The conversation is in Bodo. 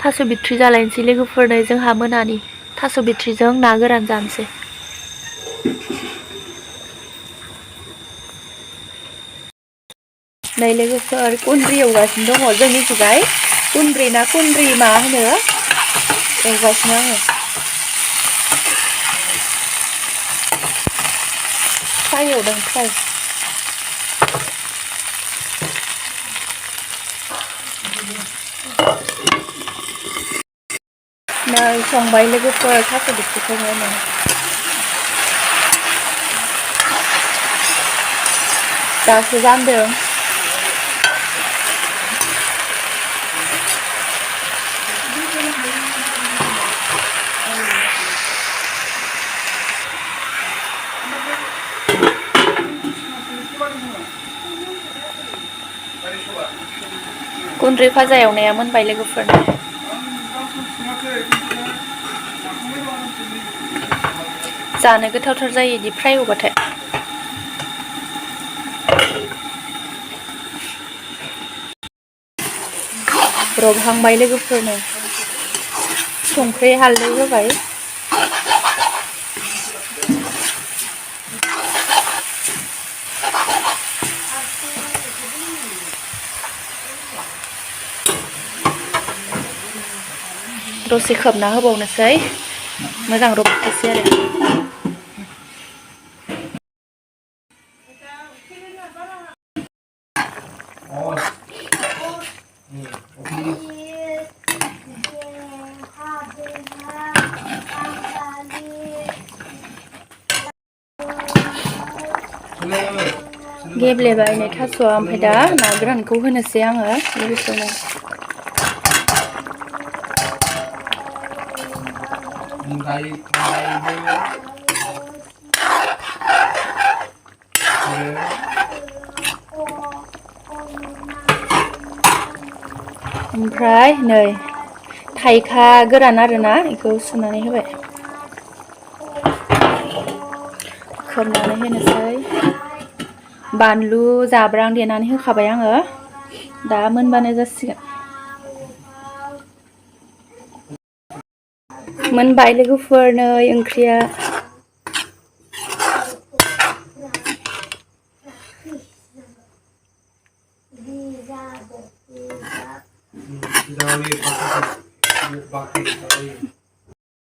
थास' बिथ्रि जालायनोसै लोगोफोरनो जोंहा मोनानि थास' बिथ्रिजों ना गोरान जानोसै। नै लोगोफोर कुन्द्रि एवगासिनो दङ जोंनिथिंजाय। कुन्द्रि ना कुन्द्रि मा होनो एवगासिनो आङो। फ्राय एवदों फ्राय। नै संबाय लोगोफोर थास' बिथ्रिखौनो नै। दासो जानदों। कुन्द्रि भाजा एवनाया मोनबाय लोगोफोर। जानो गोथावथार जायो इदि फ्राय एवबाथाय। रबहांबाय लोगोफोर नै संख्रि हालदै होबाय। दसे खोबना होबावनोसै मोजां रबथोंसै आरो। गेब्लेबाय नै थास'आ ओमफ्राय दा ना गोरानखौ होनोसै आङो लोगोफोरनो। ओमफ्राय नै थाइखा गोरान आरोना बेखौ सुनानै होबाय। खोबनानै होनोसै। बानलु जाब्रां देनानै होखाबाय आङो। दा मोनबानो जासिगोन। मोनबाय लोगोफोर नै ओंख्रिया।